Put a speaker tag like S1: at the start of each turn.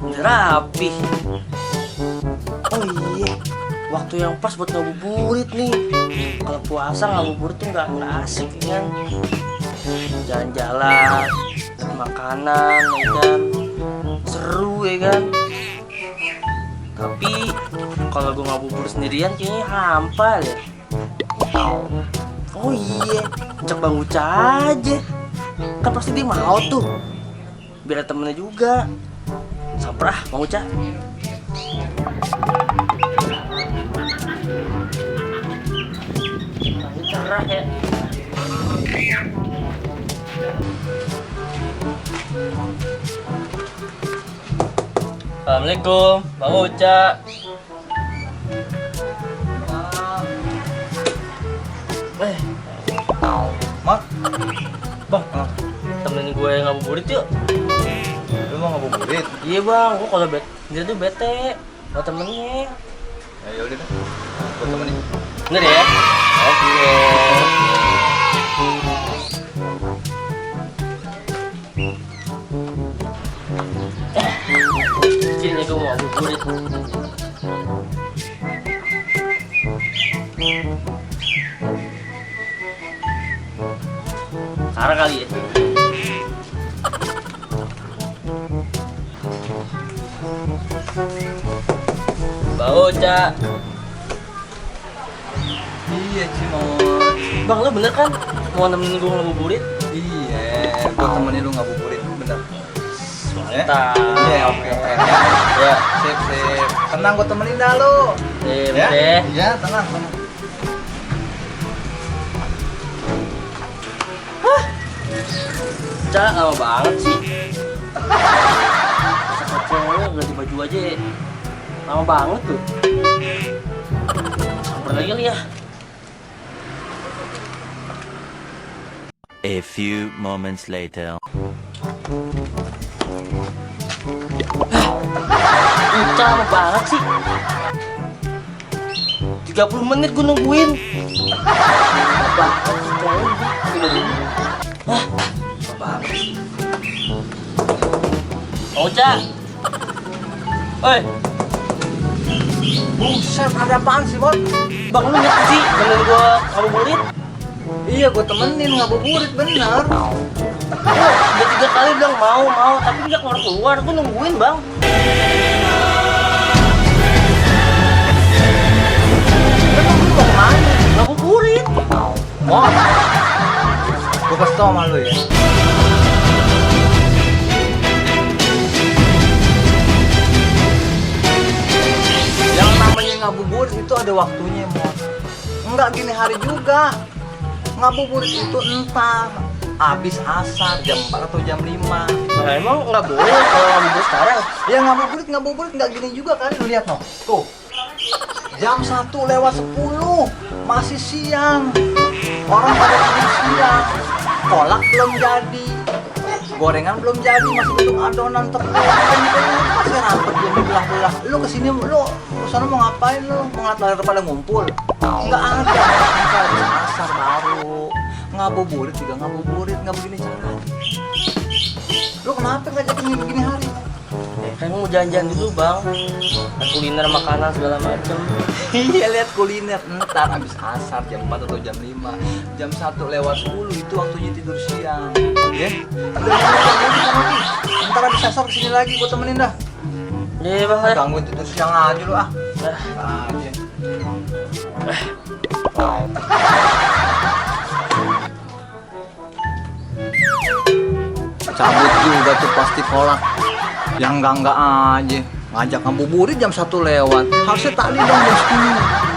S1: Udah rapi. Oh iya, waktu yang pas buat ngabuburit nih. Kalau puasa ngabuburit tuh nggak asik ya kan. Jalan-jalan, makanan ya kan, seru ya kan. Tapi kalau gue ngabuburit sendirian kayaknya hampa ya. Oh iya, ajak Bang Uca aja. Kan pasti dia mau tuh. Biar ada temennya juga. Sabar Bang Uca. Nah, cerah ya. Assalamualaikum, Bang Uca.
S2: Mak,
S1: Bang, temenin gue ngabuburit yuk.
S2: lu mau ngabuburit?
S1: Iya bang, gue kalau dia tuh bete, mau temennya.
S2: Ya udah deh, gua temenin.
S1: Bener ya? Oke. Sini gue mau ngabuburit. Sekarang kali ya. Bau Cak.
S2: Iya Cimot.
S1: Bang lo bener kan mau nemenin gue ngabuburit?
S2: Iya, gua temenin lu ngabuburit, bener.
S1: Mantap.
S2: Iya, oke. Ya, sip. Tenang, gua temenin dah lu.
S1: Ya.
S2: Iya, tenang.
S1: Cak, lama banget sih. Sama cewek ganti baju aja ya. Lama banget tuh. Sabar lagi kali ya.
S3: A few moments later.
S1: Uca lama banget sih. 30 menit gue nungguin. Lama banget sih cewek. Hah? Lama banget sih. Uca. Oi.
S2: Buset, ada apaan sih, Bot?
S1: Bang lu ngerti sih temen gue ngabuburit?
S2: Iya, gua temenin ngabuburit, bener.
S1: Udah 3 kali bilang mau, tapi dia keluar, gue nungguin bang.
S2: Emang lu mau kemana?
S1: Ngabuburit.
S2: Mau? Gua kasih tau sama lu ya. Yang namanya ngabuburit itu ada waktunya, Mon. Enggak gini hari juga. Ngabuburit itu entah habis asar jam 4 atau jam 5.
S1: Nah, emang nggak boleh kalau ngabuburit sekarang?
S2: Ya ngabuburit nggak gini juga kan, lu lihat no. Tuh. Jam 1:10 masih siang. Orang pada tidur siang. Kolak belum jadi. Gorengan belum jadi, masih bentuk adonan tepung. Masih rapet belum dibelah-belah. Lu kesini lu sana mau ngapain lu? Mau ngeliat layar pada ngumpul? Nggak ada. Kita habis asar baru. Ngabuburit juga ngabuburit, nggak begini caranya. Lu kenapa ngajakin begini hari?
S1: Kan mau jalan-jalan dulu bang. Ada kuliner, makanan segala macem.
S2: Iya, lihat kuliner ntar habis asar jam 4 atau jam 5. Jam 1:10 itu waktunya tidur siang. Ya? Udah lagi. Ntar habis asar kesini lagi gua temenin dah.
S1: Iya bang ya.
S2: Gangguin tidur siang aja lu ah. Aja. Cabut juga tuh pasti kolak. Yang enggak aja. Ngajak ngabuburit jam 1 lewat. Harusnya tadi dong jam 10.